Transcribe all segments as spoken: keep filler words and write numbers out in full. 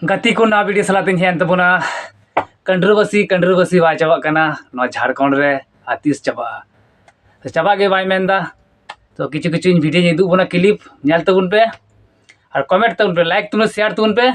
ᱜᱟᱛᱮ ᱠᱚ, ᱱᱚᱣᱟ ᱵᱷᱤᱰᱤᱭᱳ ᱥᱟᱞᱟᱜ ᱛᱤᱧ ᱦᱮᱡ ᱮᱱ ᱛᱟᱵᱚᱱᱟ ᱠᱚᱱᱴᱨᱳᱵᱷᱟᱨᱥᱤ᱾ ᱠᱚᱱᱴᱨᱳᱵᱷᱟᱨᱥᱤ ᱵᱟᱭ ᱪᱟᱵᱟᱜ ᱠᱟᱱᱟ ᱱᱚᱣᱟ ᱡᱷᱟᱲᱠᱷᱚᱸᱰ ᱨᱮ, ᱟᱨ ᱛᱤᱥ ᱪᱟᱵᱟᱜᱼᱟ? ᱛᱚ ᱪᱟᱵᱟᱜ ᱜᱮ ᱵᱟᱭ ᱢᱮᱱᱫᱟ᱾ ᱛᱚ ᱠᱤᱪᱷᱩ ᱠᱤᱪᱷᱩ ᱤᱧ ᱵᱷᱤᱰᱤᱭᱳᱧ ᱩᱫᱩᱜ ᱵᱚᱱᱟ, ᱠᱞᱤᱯ ᱧᱮᱞ ᱛᱟᱵᱚᱱ ᱯᱮ ᱟᱨ ᱠᱚᱢᱮᱱᱴ ᱛᱟᱵᱚᱱ ᱯᱮ, ᱞᱟᱭᱤᱠ ᱛᱟᱵᱚᱱ ᱯᱮ, ᱥᱮᱭᱟᱨ ᱛᱟᱵᱚᱱ ᱯᱮ᱾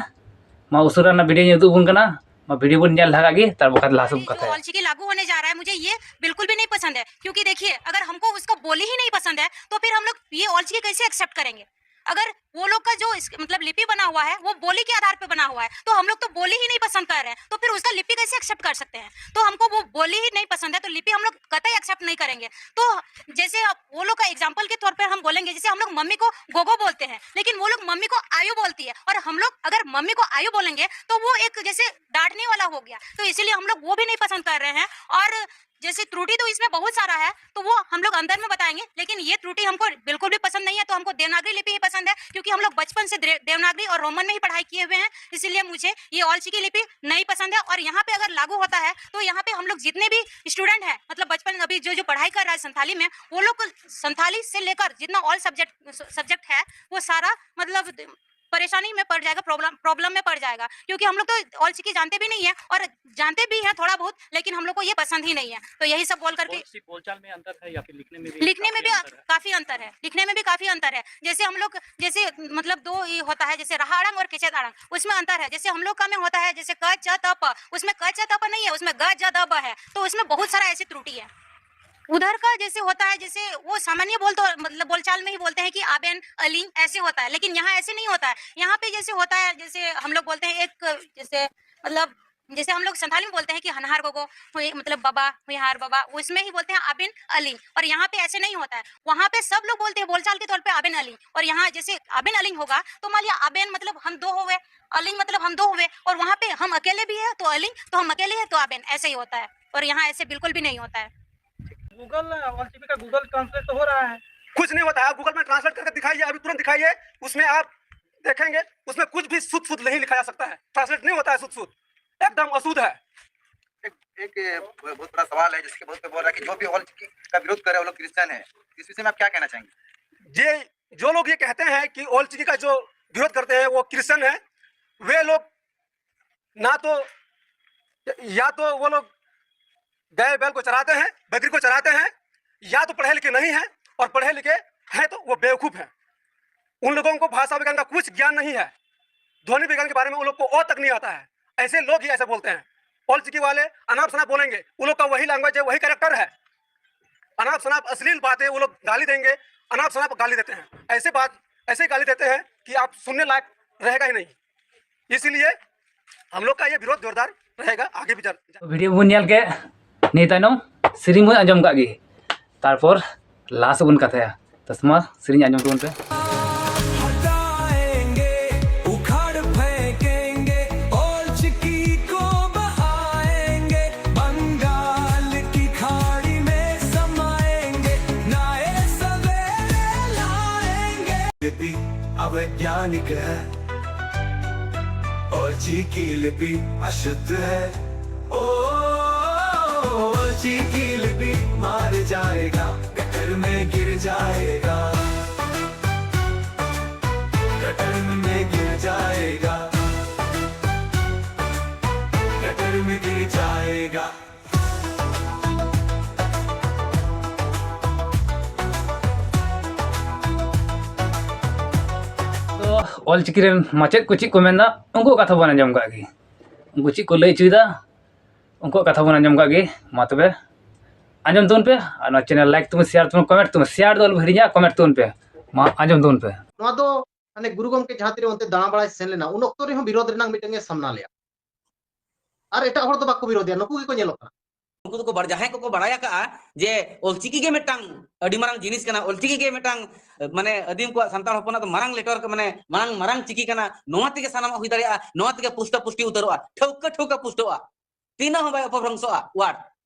ᱢᱟ ᱩᱥᱟᱹᱨᱟ ᱨᱮᱱᱟᱜ ᱵᱷᱤᱰᱤᱭᱳᱧ ᱩᱫᱩᱜ ᱵᱚᱱ ᱠᱟᱱᱟ, ᱢᱟ ᱵᱷᱤᱰᱤᱭᱳ ᱵᱚᱱ ᱧᱮᱞ ᱞᱟᱦᱟ ᱠᱟᱜ ᱜᱮ, ᱛᱟᱨᱯᱚᱨ ᱠᱷᱟᱱ ᱞᱟᱦᱟ ᱥᱮᱫ ᱵᱚᱱ ᱠᱟᱛᱷᱟᱭᱟ᱾ ऑलचिकी लागू होने जा रहा है, मुझे ये बिल्कुल भी नहीं पसंद है। क्योंकि देखिए, अगर हमको उसका बोली ही नहीं पसंद है तो फिर हम लोग ये ऑलचिकी कैसे एक्सेप्ट करेंगे? अगर वो लोग का जो इस, मतलब लिपि बना हुआ है, वो बोली के आधार पे बना हुआ है, तो हम लोग तो बोली ही नहीं पसंद कर रहे हैं, तो फिर उसका लिपि कैसे एक्सेप्ट कर सकते हैं? तो हमको वो बोली ही नहीं पसंद है, तो लिपि हम लोग कतई एक्सेप्ट नहीं करेंगे। तो जैसे अब वो लोग का एग्जाम्पल के तौर पर हम बोलेंगे, जैसे हम लोग मम्मी को गोगो बोलते हैं, लेकिन वो लोग मम्मी को आयु बोलती है, और हम लोग अगर मम्मी को आयु बोलेंगे तो वो एक जैसे डांटने वाला हो गया। तो इसीलिए हम लोग वो भी नहीं पसंद कर रहे हैं। और जैसे त्रुटि तो इसमें बहुत सारा है, तो वो हम लोग अंदर में बताएंगे, लेकिन ये त्रुटि हमको बिल्कुल भी पसंद नहीं है। तो हमको देवनागरी लिपि ही पसंद है, क्योंकि हम लोग बचपन से द्रे- देवनागरी और रोमन में ही पढ़ाई किए हुए हैं, इसीलिए मुझे ये ऑलचिकी लिपि नहीं पसंद है। और यहाँ पे अगर लागू होता है तो यहाँ पे हम लोग जितने भी स्टूडेंट हैं, मतलब बचपन अभी जो जो पढ़ाई कर रहा है संथाली में, वो लोग को संथाली से लेकर जितना ऑल सब्जेक्ट सब्जेक्ट है, वो सारा मतलब परेशानी में पड़ जाएगा, प्रॉब्लम प्रॉब्लम में पड़ जाएगा, क्योंकि हम लोग तो ऑलचिकी जानते भी नहीं है, और जानते भी हैं थोड़ा बहुत, लेकिन हम लोग को ये पसंद ही नहीं है। तो यही सब बोल करके बोल- बोलचाल में अंतर है या फिर लिखने में भी लिखने में काफी भी अंतर है? काफी अंतर है, लिखने में भी काफी अंतर है। जैसे हम लोग जैसे मतलब दो ये होता है, जैसे रहा अड़ंग और केचेत अड़ंग, उसमें अंतर है। जैसे हम लोग का में होता है जैसे क च त प, उसमें क च त प नहीं है, उसमें ग ज द ब है। तो उसमें बहुत सारा ऐसी त्रुटि है। उधर का जैसे होता है, जैसे वो सामान्य बोल तो मतलब बोलचाल में ही बोलते हैं कि आबेन, अलिंग, ऐसे होता है, लेकिन यहाँ ऐसे नहीं होता है। यहाँ पे जैसे होता है, जैसे हम लोग बोलते हैं एक जैसे मतलब जैसे हम लोग संथाली में बोलते हैं कि हनहार गोगो हुई, मतलब बाबा, हुईहार बाबा, उसमें ही बोलते हैं आबेन, अलिंग। और यहाँ पे ऐसे नहीं होता है। वहाँ पे सब लोग बोलते हैं बोलचाल के तौर पे आबेन, अलिंग। और यहाँ जैसे आबेन, अलिंग होगा तो मान लिया आबेन मतलब हम दो हो गए, अलिंग मतलब हम दो हुए, और वहाँ पे हम अकेले भी है तो अलिंग, तो हम अकेले हैं तो आबेन, ऐसे ही होता है। और यहाँ ऐसे बिल्कुल भी नहीं होता है। गूगल ऑलचिकी का गूगल ट्रांसलेट तो हो रहा है। कुछ नहीं होता है। आप गूगल में ट्रांसलेट करके दिखाइए, अभी तुरंत दिखाइए, उसमें आप देखेंगे, उसमें कुछ भी शुद्ध शुद्ध नहीं लिखा जा सकता है। ट्रांसलेट नहीं होता है शुद्ध शुद्ध, एकदम अशुद्ध है। एक, एक ये बहुत बड़ा सवाल है, जैसे कि बहुत कोई बोल रहा है कि जो भी ऑलचिकी का विरोध कर रहे हैं वो लोग क्रिश्चियन है। इस विषय में आप क्या कहना चाहेंगे? ये जो लोग ये कहते हैं कि ऑलचिकी का जो विरोध करते हैं वो क्रिश्चियन है, वे लोग ना तो, या तो वो लोग गाय बैल को चराते हैं, बकरी को चराते हैं, या तो पढ़े लिखे नहीं हैं, और पढ़े लिखे हैं तो वो बेवकूफ हैं। उन लोगों को भाषा विज्ञान का कुछ ज्ञान नहीं है, ध्वनि विज्ञान के बारे में उन लोग को ओ तक नहीं आता है। ऐसे लोग ही ऐसे बोलते हैं। ऑल चिकी वाले अनाप शनाप बोलेंगे, उन लोग का वही लैंग्वेज है, वही कैरेक्टर है। अनाप शनाप अश्लील बातें वो लोग गाली देंगे, अनाप शनाप गाली देते हैं। ऐसे बात, ऐसे गाली देते हैं कि आप सुनने लायक रहेगा ही नहीं। इसीलिए हम लोग का ये विरोध जोरदार रहेगा आगे भी। ᱵᱷᱤᱰᱤᱭᱳ ᱵᱚᱱ ᱧᱮᱞ ᱠᱮᱫ, ᱱᱤᱭᱟᱹ ᱛᱟᱭᱱᱚᱢ ᱥᱮᱨᱮᱧ ᱵᱚᱱ ᱟᱸᱡᱚᱢ ᱠᱟᱜ ᱜᱮ, ᱛᱟᱨᱯᱚᱨ ᱞᱟᱦᱟ ᱥᱮᱫ ᱵᱚᱱ ᱠᱟᱛᱷᱟᱭᱟ᱾ ᱛᱚ ᱢᱟ ᱥᱮᱨᱮᱧ ᱟᱸᱡᱚᱢ ᱛᱟᱵᱚᱱ ᱯᱮ᱾ हटाएंगे, उखाड़ फेंकेंगे, ऑल चिकी को बहाएंगे, बंगाल की खाड़ी में समाएंगे, नए सवेरे लाएंगे। लिपि अवैज्ञानिक है, ऑल चिकी लिपि अशुद्ध है। ओ, ऑल चिकी लिपि मार जाएगा, गटर में गिर जाएगा, गटर में गिर जाएगा, गटर में गिर जाएगा। ᱛᱚ ᱚᱞᱪᱤᱠᱤ ᱨᱮᱱ ᱢᱟᱪᱮᱫ ᱠᱚ ᱪᱮᱫ ᱠᱚ ᱢᱮᱱᱫᱟ, ᱩᱱᱠᱩᱣᱟᱜ ᱠᱟᱛᱷᱟ ᱵᱚᱱ ᱟᱸᱡᱚᱢ ᱠᱟᱜ ᱜᱮ᱾ ᱩᱱᱠᱩ ᱪᱮᱫ ᱠᱚ ᱞᱟᱹᱭ ᱦᱚᱪᱚᱭᱮᱫᱟ, ᱩᱱᱠᱩᱣᱟᱜ ᱠᱟᱛᱷᱟ ᱵᱚᱱ ᱟᱸᱡᱚᱢ ᱠᱟᱜ ᱜᱮ᱾ ᱢᱟ ᱛᱚᱵᱮ ᱟᱸᱡᱚᱢ ᱛᱟᱵᱚᱱ ᱯᱮ, ᱟᱨ ᱱᱚᱣᱟ ᱪᱮᱱᱮᱞ ᱞᱟᱭᱤᱠ ᱛᱟᱵᱚᱱ, ᱥᱮᱭᱟᱨ ᱛᱟᱵᱚᱱ, ᱠᱚᱢᱮᱱᱴ ᱛᱟᱵᱚᱱ, ᱥᱮᱭᱟᱨ ᱫᱚ ᱟᱞᱚ ᱦᱤᱲᱤᱧᱟ, ᱠᱚᱢᱮᱱᱴ ᱛᱟᱵᱚᱱ ᱯᱮ᱾ ᱢᱟ ᱟᱸᱡᱚᱢ ᱛᱟᱵᱚᱱ ᱯᱮ᱾ ᱱᱚᱣᱟ ᱫᱚ ᱢᱟᱱᱮ ᱜᱩᱨᱩ ᱜᱚᱢᱠᱮ ᱡᱟᱦᱟᱸ ᱛᱤᱨᱮ ᱚᱱᱛᱮ ᱫᱟᱬᱟ ᱵᱟᱲᱟᱭ ᱥᱮᱱ ᱞᱮᱱᱟ, ᱩᱱ ᱚᱠᱛᱚ ᱨᱮᱦᱚᱸ ᱵᱤᱨᱳᱫᱷ ᱨᱮᱱᱟᱜ ᱢᱤᱫᱴᱟᱝ ᱮ ᱥᱟᱢᱱᱟ ᱞᱮᱫᱟ᱾ ᱟᱨ ᱮᱴᱟᱜ ᱦᱚᱲ ᱫᱚ ᱵᱟᱠᱚ ᱵᱤᱨᱳᱫᱷ ᱮᱫᱟ, ᱱᱩᱠᱩ ᱜᱮᱠᱚ ᱧᱮᱞᱚᱜ ᱠᱟᱱᱟ᱾ ᱩᱱᱠᱩ ᱫᱚᱠᱚ ᱵᱟᱲ- ᱡᱟᱦᱟᱸᱭ ᱠᱚᱠᱚ ᱵᱟᱲᱟᱭ ᱟᱠᱟᱫᱼᱟ ᱡᱮ ᱚᱞᱪᱤᱠᱤ ᱜᱮ ᱢᱤᱫᱴᱟᱝ ᱟᱹᱰᱤ ᱢᱟᱨᱟᱝ ᱡᱤᱱᱤᱥ ᱠᱟᱱᱟ, ᱚᱞᱪᱤᱠᱤ ᱜᱮ ᱢᱤᱫᱴᱟᱝ ᱢᱟᱱᱮ ᱟᱹᱫᱤᱢ ᱠᱚᱣᱟᱜ, ᱥᱟᱱᱛᱟᱲ ᱦᱚᱯᱚᱱᱟᱜ ᱫᱚ ᱢᱟᱨᱟᱝ ᱞᱮᱴᱚᱨ, ᱢᱟᱱᱮ ᱢᱟᱨᱟᱝ ᱢᱟᱨᱟᱝ ᱪᱤᱠᱤ ᱠᱟᱱᱟ, ᱱᱚᱣᱟ ᱛᱮᱜᱮ ᱥᱟᱱᱟᱢᱟᱜ ᱦᱩᱭ ᱫᱟᱲᱮᱭᱟᱜᱼᱟ, ᱱᱚᱣᱟ ᱛᱮᱜᱮ ᱯᱩᱥᱴᱟ ᱯᱩᱥᱴᱤ ᱩᱛᱟᱹᱨᱚᱜᱼᱟ, ᱴᱷᱟᱹᱣᱠᱟᱹ ᱴᱷᱟᱹᱣᱠᱟ ᱯᱩᱥᱴᱟᱹᱜᱼᱟ, ᱛᱤᱱᱟᱹᱜ ᱦᱚᱸ ᱵᱟᱭ ᱚᱯᱚᱵᱷᱨᱚᱝᱥᱚᱜᱼᱟ ᱣᱟᱨᱰ᱾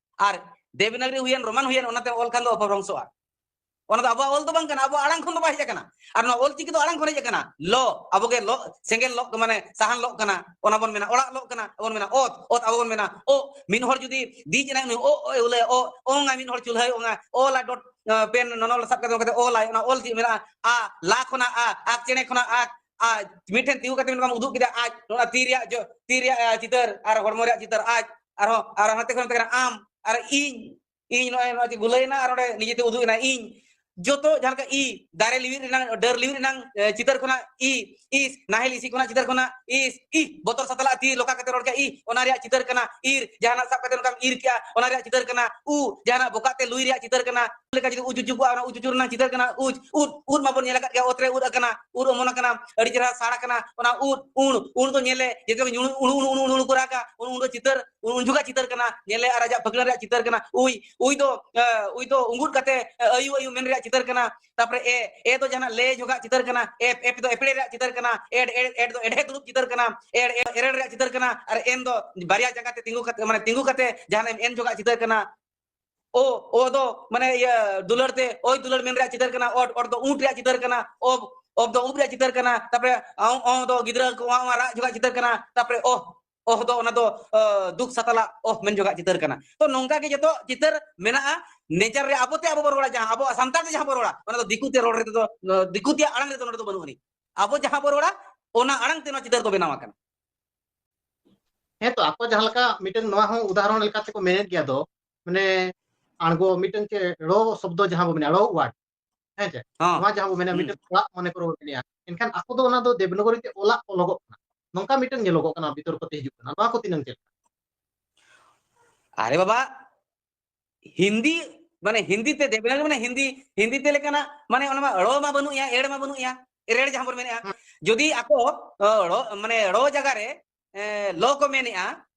ᱟᱨ ᱫᱮᱵᱽᱱᱟᱜᱽᱨᱤ ᱦᱩᱭᱮᱱ, ᱨᱳᱢᱟᱱ ᱦᱩᱭᱮᱱ, ᱚᱱᱟᱛᱮ ᱚᱞ ᱠᱷᱟᱱ ᱫᱚ ᱚᱯᱚᱵᱷᱨᱚᱝᱥᱚᱜᱼᱟ᱾ ᱚᱱᱟ ᱫᱚ ᱟᱵᱚᱣᱟᱜ ᱚᱞ ᱫᱚ ᱵᱟᱝ ᱠᱟᱱᱟ, ᱟᱵᱚᱣᱟᱜ ᱟᱲᱟᱝ ᱠᱷᱚᱱ ᱫᱚ ᱵᱟᱭ ᱦᱮᱡ ᱟᱠᱟᱱᱟ᱾ ᱟᱨ ᱱᱚᱣᱟ ᱚᱞ ᱪᱤᱠᱤ ᱫᱚ ᱟᱲᱟᱝ ᱠᱷᱚᱱ ᱦᱮᱡ ᱟᱠᱟᱱᱟ᱾ ᱞᱚ, ᱟᱵᱚ ᱜᱮ ᱞᱚ, ᱥᱮᱸᱜᱮᱞ ᱞᱚᱜ, ᱢᱟᱱᱮ ᱥᱟᱦᱟᱱ ᱞᱚᱜ ᱠᱟᱱᱟ, ᱚᱱᱟ ᱵᱚᱱ ᱢᱮᱱᱟ᱾ ᱚᱲᱟᱜ ᱞᱚᱜ ᱠᱟᱱᱟ, ᱟᱵᱚ ᱵᱚᱱ ᱢᱮᱱᱟ ᱚᱛ, ᱚᱛ ᱟᱵᱚ ᱵᱚᱱ ᱢᱮᱱᱟ ᱚ᱾ ᱢᱤᱫ ᱦᱚᱲ ᱡᱩᱫᱤ ᱫᱤᱡ ᱮᱱᱟᱭ, ᱩᱱᱤ ᱚ, ᱚ, ᱮ ᱩᱞᱟᱹᱭᱟ, ᱚ, ᱚᱝᱟᱭ, ᱢᱤᱫ ᱦᱚᱲ ᱪᱩᱞᱦᱟᱹᱭ ᱚᱝᱟ, ᱚᱞᱟᱭ ᱰᱚᱴ, ᱟᱸ, ᱯᱮᱱ ᱱᱚᱱᱚᱞ ᱥᱟᱵ ᱠᱟᱛᱮ, ᱚᱱᱠᱟᱛᱮ ᱚᱞᱟᱭ, ᱚᱱᱟ ᱚᱞ ᱪᱮᱫ ᱢᱮᱱᱟᱜᱼᱟ? ᱟ, ᱞᱟ ᱠᱷᱚᱱᱟᱜ ᱟ, ᱟᱠ ᱪᱮᱬᱮ ᱠᱷᱚᱱᱟᱜ ᱟᱠ, ᱟᱡ, ᱢᱤᱫᱴᱷᱮᱱ ᱛᱤᱸᱜᱩ ᱠᱟᱛᱮ ᱢᱮᱱᱠᱷᱟᱱ ᱩᱫᱩᱜ ᱠᱮᱫᱟ ᱟᱡ, ᱱᱚᱣᱟ ᱛᱤ ᱨᱮᱭᱟᱜ ᱡᱚ-, ᱛᱤ ᱨᱮᱭᱟᱜ, ᱟᱸ, ᱪᱤᱛᱟᱹᱨ ᱟᱨ ᱦᱚᱲᱢᱚ ᱨᱮᱭᱟᱜ ᱪᱤᱛᱟᱹᱨ ᱟᱡ, ᱟᱨᱦᱚᱸ, ᱟᱨ ᱦᱟᱱᱛᱮ ᱠᱷᱚᱱ ᱢᱮᱛᱟᱭ ᱠᱟᱱᱟ ᱟᱢ ᱟᱨ ᱤᱧ, ᱤᱧ ᱱᱚᱜᱼᱚᱭ ᱱᱚᱣᱟ ᱪᱮᱫ ᱜᱩᱞᱟᱹᱭᱮᱱᱟ ᱟᱨ ᱚᱸᱰᱮ ᱱᱤᱡᱮᱛᱮ ᱩᱫᱩᱜ ᱮᱱᱟ ᱤᱧ᱾ ᱡᱚᱛᱚ ᱡᱟᱦᱟᱸ ᱞᱮᱠᱟ ᱤ, ᱫᱟᱨᱮ ᱞᱤᱣᱤᱨ ᱨᱮᱱᱟᱝ, ᱰᱟᱹᱨ ᱞᱤᱣᱤᱨ ᱨᱮᱱᱟᱝ, ᱮ, ᱪᱤᱛᱟᱹᱨ ᱠᱷᱚᱱᱟᱜ ᱤ, ᱤᱥ, ᱱᱟᱦᱮᱞ ᱤᱥᱤ ᱠᱷᱚᱱᱟᱜ ᱪᱤᱛᱟᱹᱨ ᱠᱷᱚᱱᱟᱜ ᱤᱥ, ᱤ, ᱵᱚᱛᱚᱨ ᱥᱟᱛᱞᱟᱜ ᱛᱤ ᱞᱚᱠᱟ ᱠᱟᱛᱮ ᱨᱚᱲ ᱠᱮᱫᱟ ᱤ, ᱚᱱᱟ ᱨᱮᱭᱟᱜ ᱪᱤᱛᱟᱹᱨ ᱠᱟᱱᱟ᱾ ᱤᱨ, ᱡᱟᱦᱟᱱᱟᱜ ᱥᱟᱵ ᱠᱟᱛᱮ ᱱᱚᱝᱠᱟᱢ ᱤᱨ ᱠᱮᱜᱼᱟ, ᱚᱱᱟ ᱨᱮᱭᱟᱜ ᱪᱤᱛᱟᱹᱨ ᱠᱟᱱᱟ᱾ ᱩ, ᱡᱟᱦᱟᱱᱟᱜ ᱵᱚᱠᱟᱜ ᱛᱮ ᱞᱩᱭ ᱨᱮᱭᱟᱜ ᱪᱤᱛᱟᱹᱨ ᱠᱟᱱᱟ᱾ ᱞᱮᱠᱟ ᱡᱩᱫᱤ ᱩᱪ ᱩᱪᱩ ᱠᱚᱜᱼᱟ, ᱚᱱᱟ ᱩᱪ ᱩᱪᱩ ᱨᱮᱱᱟᱜ ᱪᱤᱛᱟᱹᱨ ᱠᱟᱱᱟ᱾ ᱩᱪ, ᱩᱫ, ᱩᱫ ᱢᱟᱵᱚᱱ ᱧᱮᱞ ᱟᱠᱟᱫ ᱜᱮᱭᱟ, ᱚᱛ ᱨᱮ ᱩᱫ ᱟᱠᱟᱱᱟ, ᱩᱫ ᱚᱢᱚᱱ ᱟᱠᱟᱱᱟ, ᱟᱹᱰᱤ ᱪᱮᱦᱨᱟ ᱥᱟᱲ ᱟᱠᱟᱱᱟ᱾ ᱚᱱᱟ ᱩᱫ, ᱩᱬ, ᱩᱬ ᱫᱚ ᱧᱮᱞᱮ, ᱡᱮᱛᱮ ᱩᱬ, ᱩᱬ, ᱩᱬ, ᱩᱬ, ᱩᱬ ᱠᱚ ᱨᱟᱜᱟ, ᱩᱱ, ᱩᱱ ᱫᱚ ᱪᱤᱛᱟᱹᱨ, ᱩᱱ, ᱩᱱ ᱡᱚᱠᱷᱟᱜ ᱪᱤᱛᱟᱹᱨ ᱠᱟᱱᱟ, ᱧᱮᱞᱮ ᱟᱨ ᱟᱡᱟᱜ ᱯᱷᱟᱹᱠᱲᱟᱹ ᱨᱮᱭᱟᱜ ᱪᱤᱛᱟᱹᱨ ᱠᱟᱱᱟ᱾ ᱩᱭ, ᱩᱭ ᱫᱚ, ᱮ, ᱩᱭ ᱫᱚ ᱩᱸᱜᱩᱫ ᱠᱟᱛᱮ, ᱮ, ᱟᱭᱩ, ᱟᱭᱩ ᱢᱮᱱ ᱨᱮᱭᱟᱜ ᱪᱤᱛᱟᱹᱨ ᱠᱟᱱᱟ᱾ ᱛᱟᱯᱚᱨᱮ ᱮ, ᱮ ᱫᱚ ᱡᱟᱦᱟᱱᱟᱜ ᱞᱮ ᱡᱚᱠᱷᱟᱜ ᱪᱤᱛᱟᱹᱨ ᱠᱟᱱᱟ, ᱮᱯ, ᱮᱯ ᱫᱚ ᱮᱯᱲᱮ ᱨᱮᱭᱟᱜ ᱪᱤᱛᱟᱹᱨ ᱠᱟᱱᱟ, ᱮᱰ, ᱮᱰ, ᱮᱰ ᱫᱚ ᱮᱰᱷᱮ ᱫᱩᱲᱩᱵ ᱪᱤᱛᱟᱹᱨ ᱠᱟᱱᱟ, ᱮᱰ, ᱮᱰ, ᱮᱨᱮᱲ ᱨᱮᱭᱟᱜ ᱪᱤᱛᱟᱹᱨ ᱠᱟᱱᱟ, ᱟᱨ ᱮᱱ ᱫᱚ ᱵᱟᱨᱭᱟ ᱡᱟᱸᱜᱟ ᱛᱮ ᱛᱤᱸᱜᱩ ᱠᱟᱛᱮ, ᱢᱟᱱᱮ ᱛᱤᱸᱜᱩ ᱠᱟᱛᱮ ᱡᱟᱦᱟᱱᱟᱜ ᱮᱢ ᱮᱱ ᱡᱚᱠᱷᱟᱜ ᱪᱤᱛᱟᱹᱨ ᱠᱟᱱᱟ᱾ ᱳ, ᱳ ᱫᱚ ᱢᱟᱱᱮ ᱤᱭᱟᱹ ᱫᱩᱞᱟᱹᱲ ᱛᱮ, ᱳᱭ ᱫᱩᱞᱟᱹᱲ ᱢᱮᱱ ᱨᱮᱭᱟᱜ ᱪᱤᱛᱟᱹᱨ ᱠᱟᱱᱟ᱾ ᱚᱴ, ᱚᱴ ᱫᱚ ᱩᱸᱴ ᱨᱮᱭᱟᱜ ᱪᱤᱛᱟᱹᱨ ᱠᱟᱱᱟ᱾ ᱚᱵ, ᱚᱵ ᱫᱚ ᱩᱵ ᱨᱮᱭᱟᱜ ᱪᱤᱛᱟᱹᱨ ᱠᱟᱱᱟ᱾ ᱛᱟᱯᱚᱨᱮ ᱚᱸ, ᱚᱸ ᱫᱚ ᱜᱤᱫᱽᱨᱟᱹ ᱠᱚ ᱚᱸ, ᱚᱸ ᱨᱟᱜ ᱡᱚᱠᱷᱟᱜ ᱪᱤᱛᱟᱹᱨ ᱠᱟᱱᱟ᱾ ᱛᱟᱯᱚᱨᱮ ᱚᱦ, ᱚᱦ ᱫᱚ ᱚᱱᱟ ᱫᱚ, ᱚ, ᱫᱩᱠ ᱥᱟᱛᱟᱞᱟᱜ ᱚᱦ ᱢᱮᱱ ᱡᱚᱠᱷᱟᱜ ᱪᱤᱛᱟᱹᱨ ᱠᱟᱱᱟ᱾ ᱛᱚ ᱱᱚᱝᱠᱟ ᱜᱮ ᱡᱚᱛᱚ ᱪᱤᱛᱟᱹᱨ ᱢᱮᱱᱟᱜᱼᱟ᱾ ᱱᱮᱪᱟᱨ ᱨᱮ ᱟᱵᱚ ᱛᱮ ᱟᱵᱚ ᱵᱚ ᱨᱚᱲᱟ, ᱡᱟᱦᱟᱸ ᱟᱵᱚᱣᱟᱜ ᱥᱟᱱᱛᱟᱲ ᱛᱮ ᱡᱟᱦᱟᱸ ᱵᱚ ᱨᱚᱲᱟ, ᱚᱱᱟ ᱫᱚ ᱫᱤᱠᱩ ᱛᱮ ᱨᱚᱲ ᱨᱮᱫᱚ, ᱫᱤᱠᱩ ᱛᱮᱭᱟᱜ ᱟᱲᱟᱝ ᱨᱮᱫᱚ ᱱᱚᱰᱮ ᱫᱚ ᱵᱟᱹᱱᱩᱜ ᱟᱹᱱᱤᱡ᱾ ᱟᱵᱚ ᱡᱟᱦᱟᱸ ᱵᱚ ᱨᱚᱲᱟ, ᱚᱱᱟ ᱟᱲᱟᱝ ᱛᱮ ᱱᱚᱣᱟ ᱪᱤᱛᱟᱹᱨ ᱠᱚ ᱵᱮᱱᱟᱣ ᱟᱠᱟᱱᱟ᱾ ᱦᱮᱸ ᱛᱚ, ᱟᱠᱚ ᱡᱟᱦᱟᱸ ᱞᱮᱠᱟ ᱢᱤᱫᱴᱮᱱ ᱱᱚᱣᱟ ᱦᱚᱸ ᱩᱫᱟᱦᱚᱨᱚᱱ ᱞᱮᱠᱟ ᱛᱮᱠᱚ ᱢᱮᱱᱮᱫ ᱜᱮᱭᱟ ᱫᱚ, ᱢᱟᱱᱮ ᱟᱬᱜᱚ ᱢᱤᱫᱴᱮᱱ ᱪᱮᱫ ᱲᱚ ᱥᱚᱵᱫᱚ ᱡᱟᱦᱟᱸ ᱵᱚ ᱢᱮᱱᱟ, ᱲᱚ word, ᱦᱮᱸ ᱪᱮ? ᱦᱚᱸ᱾ ᱱᱚᱣᱟ ᱡᱟᱦᱟᱸ ᱵᱚ ᱢᱮᱱᱟ, ᱦᱩᱸ᱾ ᱢᱤᱫᱴᱮᱱ ᱚᱲᱟᱜ ᱢᱚᱱᱮ ᱠᱚᱨᱚ ᱵᱚ ᱢᱮᱱᱮᱜᱼᱟ, ᱮᱱᱠᱷᱟᱱ ᱟᱠᱚ ᱫᱚ ᱚᱱᱟ ᱫᱚ ᱫᱮᱵᱽᱱᱚᱜᱚᱨᱤ ᱛᱮ ᱚᱞᱟᱜ ᱚᱞᱚᱜᱚᱜ ᱠᱟᱱᱟ, ᱱᱚᱝᱠᱟ ᱢᱤᱫᱴᱮᱱ ᱧᱮᱞᱚᱜᱚᱜ ᱠᱟᱱᱟ, ᱵᱤᱛᱚᱨᱠᱚ ᱛᱮ ᱦᱤᱡᱩᱜ ᱠᱟᱱᱟ᱾ ᱱᱚᱣᱟ ᱠᱚ ᱛᱤᱱᱟᱹᱝ ᱪᱮᱫ ᱞᱮᱠᱟ? ᱟᱨᱮ ᱵᱟᱵᱟ, ᱦᱤᱱᱫᱤ, ᱢᱟᱱᱮ ᱦᱤᱱᱫᱤ ᱛᱮ ᱫᱮᱵᱽᱱᱟᱜᱚᱨᱤ, ᱢᱟᱱᱮ ᱦᱤᱱᱫᱤ, ᱦᱤᱱᱫᱤ ᱛᱮ ᱞᱮᱠᱟᱱᱟᱜ, ᱢᱟᱱᱮ ᱚᱱᱟ ᱢᱟ ᱲᱚ ᱢᱟ ᱵᱟᱹᱱᱩᱜ ᱭᱟ, ᱮᱲ ᱢᱟ ᱵᱟᱹᱱᱩᱜ ᱭᱟ, ᱮᱨᱮᱲ ᱡᱟᱦᱟᱸ ᱵᱚᱱ ᱢᱮᱱᱮᱜᱼᱟ᱾ ᱦᱮᱸ᱾ ᱡᱩᱫᱤ ᱟᱠᱚ, ᱚ, ᱲᱚ, ᱢᱟᱱᱮ ᱲᱚ ᱡᱟᱭᱜᱟ ᱨᱮ, ᱮ, ᱞᱚ ᱠᱚ ᱢᱮᱱᱮᱜᱼᱟ,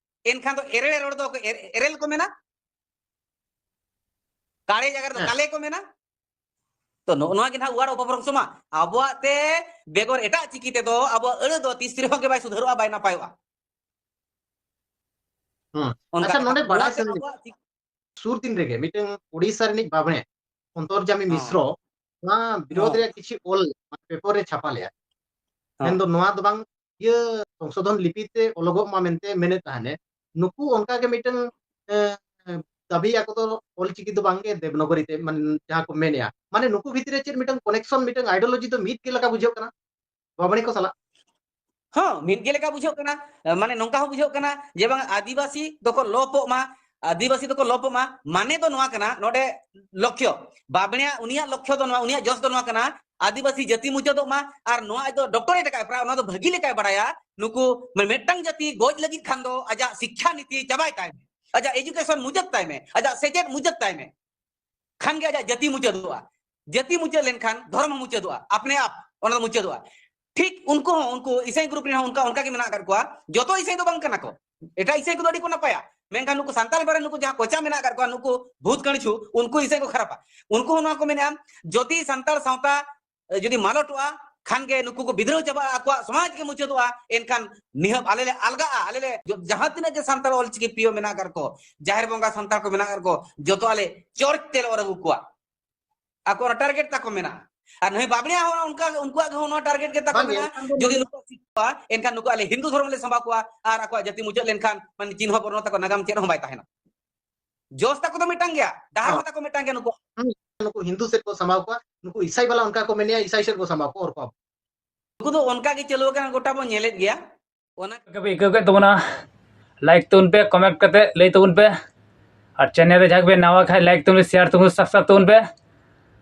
ᱮᱱᱠᱷᱟᱱ ᱫᱚ ᱮᱨᱮᱲ ᱨᱚᱲ ᱫᱚ ᱮᱨ-, ᱮᱨᱮᱞ ᱠᱚ ᱢᱮᱱᱟ, ᱠᱟᱲᱮ ᱡᱟᱭᱜᱟ ᱨᱮᱫᱚ ᱦᱮᱸ᱾ ᱠᱟᱞᱮ ᱠᱚ ᱢᱮᱱᱟ᱾ ᱛᱚ ᱱᱚᱜᱼᱚ ᱱᱚᱣᱟ ᱜᱮ ᱱᱟᱦᱟᱜ word ᱚᱯᱚᱵᱷᱨᱚᱝᱥᱚ ᱢᱟ᱾ ᱟᱵᱚᱣᱟᱜ ᱛᱮ ᱵᱮᱜᱚᱨ ᱮᱴᱟᱜ ᱪᱤᱠᱤ ᱛᱮᱫᱚ ᱟᱵᱚᱣᱟᱜ ᱟᱹᱲᱟᱹ ᱫᱚ ᱛᱤᱥ ᱨᱮᱦᱚᱸ ᱜᱮ ᱵᱟᱭ ᱥᱩᱫᱷᱟᱹᱨᱚᱜᱼᱟ, ᱵᱟᱭ ᱱᱟᱯᱟᱭᱚᱜᱼᱟ᱾ ᱦᱩᱸ᱾ ᱚᱱᱠᱟ ᱟᱪᱪᱷᱟ, ᱠᱟᱛᱷᱟ᱾ ᱱᱚᱰᱮ ᱵᱟᱲᱟᱭ ᱱᱚᱣᱟ ᱛᱮ ᱥᱟᱱᱟᱧ ᱟᱵᱚᱣᱟᱜ ᱪᱤᱠᱤ ᱥᱩᱨ ᱫᱤᱱ ᱨᱮᱜᱮ ᱢᱤᱫᱴᱟᱝ ᱳᱰᱤᱥᱟ ᱨᱤᱱᱤᱡ ᱵᱟᱵᱽᱬᱮ ᱚᱱᱛᱚᱨᱡᱟᱢᱤ ᱦᱚᱸ᱾ ᱢᱤᱥᱨᱚ ᱱᱚᱣᱟ ᱵᱤᱨᱳᱫᱷ ᱦᱚᱸ᱾ ᱨᱮᱭᱟᱜ ᱠᱤᱪᱷᱩ ᱚᱞ paper ᱨᱮ ᱪᱷᱟᱯᱟ ᱞᱮᱜᱼᱟ᱾ ᱦᱚᱸ᱾ ᱢᱮᱱᱫᱚ ᱱᱚᱣᱟ ᱫᱚ ᱵᱟᱝ, ᱤᱭᱟᱹ ᱥᱚᱝᱥᱳᱫᱷᱚᱱ ᱞᱤᱯᱤ ᱛᱮ ᱚᱞᱚᱜᱚᱜ ᱢᱟ ᱢᱮᱱᱛᱮ ᱢᱮᱱᱮᱫ ᱛᱟᱦᱮᱱᱮ᱾ ᱱᱩᱠᱩ ᱚᱱᱠᱟ ᱜᱮ ᱢᱤᱫᱴᱟᱝ, ᱮ, ᱮ, ᱫᱟᱹᱵᱤ ᱟᱠᱚ ᱫᱚ ᱚᱞᱪᱤᱠᱤ ᱫᱚ ᱵᱟᱝᱜᱮ ᱫᱮᱵᱽᱱᱟᱜᱚᱨᱤ ᱛᱮ, ᱢᱟᱱᱮ ᱡᱟᱦᱟᱸ ᱠᱚ ᱢᱮᱱᱮᱜᱼᱟ᱾ ᱢᱟᱱᱮ ᱱᱩᱠᱩ ᱵᱷᱤᱛᱨᱤ ᱨᱮ ᱪᱮᱫ ᱢᱤᱫᱴᱟᱝ connection, ᱢᱤᱫᱴᱟᱝ ideology ᱫᱚ ᱢᱤᱫ ᱜᱮ ᱞᱮᱠᱟ ᱵᱩᱡᱷᱟᱹᱜ ᱠᱟᱱᱟ᱾ ᱵᱟᱵᱽᱲᱮ ᱠᱚ ᱥᱟᱞᱟᱜ᱾ ᱦᱚᱸ, ᱢᱤᱫ ᱜᱮ ᱞᱮᱠᱟ ᱵᱩᱡᱷᱟᱹᱜ ᱠᱟᱱᱟ᱾ ᱢᱟᱱᱮ ᱱᱚᱝᱠᱟ ᱦᱚᱸ ᱵᱩᱡᱷᱟᱹᱜ ᱠᱟᱱᱟ ᱡᱮ ᱵᱟᱝ, ᱟᱹᱫᱤᱵᱟᱹᱥᱤ ᱫᱚᱠᱚ ᱞᱚᱯᱚᱜ ᱢᱟ, ᱟᱹᱫᱤᱵᱟᱹᱥᱤ ᱫᱚᱠᱚ ᱞᱚᱯᱚᱜ ᱢᱟ, ᱢᱟᱱᱮ ᱫᱚ ᱱᱚᱣᱟ ᱠᱟᱱᱟ, ᱱᱚᱰᱮ ᱞᱚᱠᱠᱷᱚ, ᱵᱟᱵᱽᱲᱮᱭᱟᱜ, ᱩᱱᱤᱭᱟᱜ ᱞᱚᱠᱠᱷᱚ ᱫᱚ ᱱᱚᱣᱟ, ᱩᱱᱤᱭᱟᱜ ᱡᱚᱥ ᱫᱚ ᱱᱚᱣᱟ ᱠᱟᱱᱟ, ᱟᱹᱫᱤᱵᱟᱹᱥᱤ ᱡᱟᱹᱛᱤ ᱢᱩᱪᱟᱹᱫᱚᱜ ᱢᱟ᱾ ᱟᱨ ᱱᱚᱣᱟ ᱟᱡ ᱫᱚ doctorate ᱟᱠᱟᱫ, ᱯᱨᱟᱭ ᱚᱱᱟ ᱫᱚ ᱵᱷᱟᱹᱜᱤ ᱞᱮᱠᱟᱭ ᱵᱟᱲᱟᱭᱟ᱾ ᱱᱩᱠᱩ ᱢᱟᱱᱮ ᱢᱤᱫᱴᱟᱝ ᱡᱟᱹᱛᱤ ᱜᱚᱡ ᱞᱟᱹᱜᱤᱫ ᱠᱷᱟᱱ ᱫᱚ ᱟᱡᱟᱜ ᱥᱤᱠᱠᱷᱟ ᱱᱤᱛᱤ ᱪᱟᱵᱟᱭ ᱛᱟᱭ ᱢᱮ, ᱟᱡᱟᱜ education ᱢᱩᱪᱟᱹᱫ ᱛᱟᱭ ᱢᱮ, ᱟᱡᱟᱜ ᱥᱮᱪᱮᱫ ᱢᱩᱪᱟᱹᱫ ᱛᱟᱭ ᱢᱮ, ᱠᱷᱟᱱ ᱜᱮ ᱟᱡᱟᱜ ᱡᱟᱹᱛᱤ ᱢᱩᱪᱟᱹᱫᱚᱜᱼᱟ᱾ ᱡᱟᱹᱛᱤ ᱢᱩᱪᱟᱹᱫ ᱞᱮᱱᱠᱷᱟᱱ ᱫᱷᱚᱨᱚᱢ ᱦᱚᱸ ᱢᱩᱪᱟᱹᱫᱚᱜᱼᱟ, ᱟᱯᱱᱮ ᱟᱯ ᱚᱱᱟ ᱫᱚ ᱢᱩᱪᱟᱹᱫᱚᱜᱼᱟ᱾ ᱴᱷᱤᱠ ᱩᱱᱠᱩ ᱦᱚᱸ, ᱩᱱᱠᱩ ᱤᱥᱟᱹᱭ group ᱨᱮᱱ ᱦᱚᱸ ᱚᱱᱠᱟ, ᱚᱱᱠᱟ ᱜᱮ ᱢᱮᱱᱟᱜ ᱟᱠᱟᱫ ᱠᱚᱣᱟ᱾ ᱡᱚᱛᱚ ᱤᱥᱟᱹᱭ ᱫᱚ ᱵᱟᱝ ᱠᱟᱱᱟ ᱠᱚ, ᱮᱴᱟᱜ ᱤᱥᱟᱹᱭ ᱠᱚᱫᱚ ᱟᱹᱰᱤ ᱠᱚ ᱱᱟᱯᱟᱭᱟ, ᱢᱮᱱᱠᱷᱟᱱ ᱱᱩᱠᱩ ᱥᱟᱱᱛᱟᱲ ᱵᱟᱨᱮ ᱱᱩᱠᱩ ᱡᱟᱦᱟᱸ ᱠᱚᱪᱟ ᱢᱮᱱᱟᱜ ᱟᱠᱟᱫ ᱠᱚᱣᱟ, ᱱᱩᱠᱩ ᱵᱷᱩᱛ ᱠᱟᱹᱲᱪᱷᱩ, ᱩᱱᱠᱩ ᱤᱥᱟᱹᱭ ᱠᱚ ᱠᱷᱟᱨᱟᱯᱟ᱾ ᱩᱱᱠᱩ ᱦᱚᱸ ᱱᱚᱣᱟ ᱠᱚ ᱢᱮᱱᱮᱫᱼᱟ, ᱡᱩᱫᱤ ᱥᱟᱱᱛᱟᱲ ᱥᱟᱶᱛᱟ ᱡᱩᱫᱤ ᱢᱟᱞᱚᱴᱚᱜᱼᱟ, ᱠᱷᱟᱱ ᱜᱮ ᱱᱩᱠᱩ ᱠᱚ ᱵᱤᱫᱽᱨᱳᱦ ᱪᱟᱵᱟᱜᱼᱟ, ᱟᱠᱚᱣᱟᱜ ᱥᱚᱢᱟᱡᱽ ᱜᱮ ᱢᱩᱪᱟᱹᱫᱚᱜᱼᱟ, ᱮᱱᱠᱷᱟᱱ ᱱᱤᱦᱟᱹᱯ ᱟᱞᱮ ᱞᱮ ᱟᱞᱜᱟᱜᱼᱟ, ᱟᱞᱮ ᱞᱮ ᱡᱚ-, ᱡᱟᱦᱟᱸ ᱛᱤᱱᱟᱹᱜ ᱜᱮ ᱥᱟᱱᱛᱟᱲ ᱚᱞᱪᱤᱠᱤ ᱯᱤᱭᱳ ᱢᱮᱱᱟᱜ ᱟᱠᱟᱫ ᱠᱚ, ᱡᱟᱦᱮᱨ ᱵᱚᱸᱜᱟ ᱥᱟᱱᱛᱟᱲ ᱠᱚ ᱢᱮᱱᱟᱜ ᱟᱠᱟᱫ ᱠᱚ, ᱡᱚᱛᱚ ᱟᱞᱮ ᱪᱚᱨᱪ ᱛᱮᱞᱮ ᱚᱨ ᱟᱹᱜᱩ ᱠᱚᱣᱟ᱾ ᱟᱠᱚ ᱚᱱᱟ target ᱛᱟᱠᱚ ᱢᱮᱱᱟᱜᱼᱟ᱾ ᱟᱨ ᱱᱩᱭ ᱵᱟᱵᱽᱲᱮᱭᱟᱜ ᱦᱚᱸ ᱚᱱᱠᱟ, ᱩᱱᱠᱩᱣᱟᱜ ᱜᱮ ᱦᱚᱸ ᱱᱚᱣᱟ target ᱜᱮ ᱛᱟᱠᱚ ᱵᱟᱝ, ᱢᱮᱱᱟᱜᱼᱟ᱾ ᱮᱱᱠᱷᱟᱱ ᱫᱚ ᱡᱩᱫᱤ ᱱᱩᱠᱩ ᱥᱤᱠᱷᱟᱹᱣᱟ, ᱮᱱᱠᱷᱟᱱ ᱱᱩᱠᱩ ᱟᱞᱮ ᱦᱤᱱᱫᱩ ᱫᱷᱚᱨᱚᱢ ᱞᱮ ᱥᱟᱢᱵᱟᱣ ᱠᱚᱣᱟ ᱟᱨ ᱟᱠᱚᱣᱟᱜ ᱡᱟᱹᱛᱤ ᱢᱩᱪᱟᱹᱫ ᱞᱮᱱᱠᱷᱟᱱ ᱢᱟᱱᱮ ᱪᱤᱱᱦᱟᱹ ᱵᱚᱨᱱᱚ ᱛᱟᱠᱚ ᱱᱟᱜᱟᱢ ᱪᱮᱫ ᱦᱚᱸ ᱵᱟᱭ ᱛᱟᱦᱮᱱᱟ᱾ ᱡᱚᱥ ᱛᱟᱠᱚ ᱫᱚ ᱢᱤᱫᱴᱟᱝ ᱜᱮᱭᱟ, ᱰᱟᱦᱟᱨ ᱦᱚᱸ ᱦᱚᱸ᱾ ᱛᱟᱠᱚ ᱢᱤᱫᱴᱟᱝ ᱜᱮᱭᱟ ᱱᱩᱠᱩ᱾ ᱱᱩᱠᱩ ᱦᱤᱱᱫᱩ ᱥᱮᱫ ᱠᱚ ᱥᱟᱢᱵᱟᱣ ᱠᱚᱣᱟ, ᱱᱩᱠᱩ ᱤᱥᱟᱭ ᱵᱟᱞᱟ ᱚᱱᱠᱟ ᱠᱚ ᱢᱮᱱᱮᱜᱼᱟ, ᱤᱥᱟᱭ ᱥᱮᱫ ᱠᱚ ᱥᱟᱢᱵᱟᱣ ᱠᱚᱣᱟ, ᱚᱨ ᱠᱚᱣᱟ᱾ ᱱᱩᱠᱩ ᱫᱚ ᱚᱱᱠᱟ ᱜᱮ ᱪᱟᱹᱞᱩ ᱟᱠᱟᱱᱟ, ᱜᱚᱴᱟ ᱵᱚᱱ ᱧᱮᱞᱮᱫ ᱜᱮᱭᱟ᱾ ᱚᱱᱟ ᱪᱮᱫ ᱞᱮᱠᱟ ᱯᱮ ᱟᱹᱭᱠᱟᱹᱣ ᱠᱮᱫ ᱛᱟᱵᱚᱱᱟ? Like ᱛᱟᱵᱚᱱ ᱯᱮ, comment ᱠᱟᱛᱮ ᱞᱟᱹᱭ ᱛᱟᱵᱚᱱ ᱯᱮ, ᱟᱨ channel ᱨᱮ ᱡᱟᱦᱟᱸᱭ ᱯᱮ ᱱᱟᱣᱟ ᱠᱷᱟᱡ like ᱛᱟᱵᱚᱱ ᱯᱮ, share ᱛᱟᱵᱚᱱ, subscribe ᱛᱟᱵᱚᱱ ᱯᱮ᱾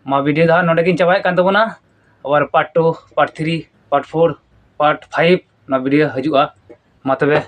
ᱢᱟ video ᱫᱚ ᱦᱟᱸᱜ ᱱᱚᱰᱮ ᱜᱤᱧ ᱪᱟᱵᱟᱭᱮᱫ ᱠᱟᱱ ᱛᱟᱵᱚᱱᱟ, ᱟᱵᱟᱨ part two, part three, part four, part five ᱱᱚᱣᱟ video ᱦᱤᱡᱩᱜᱼᱟ᱾ ᱢᱟ ᱛᱚᱵᱮ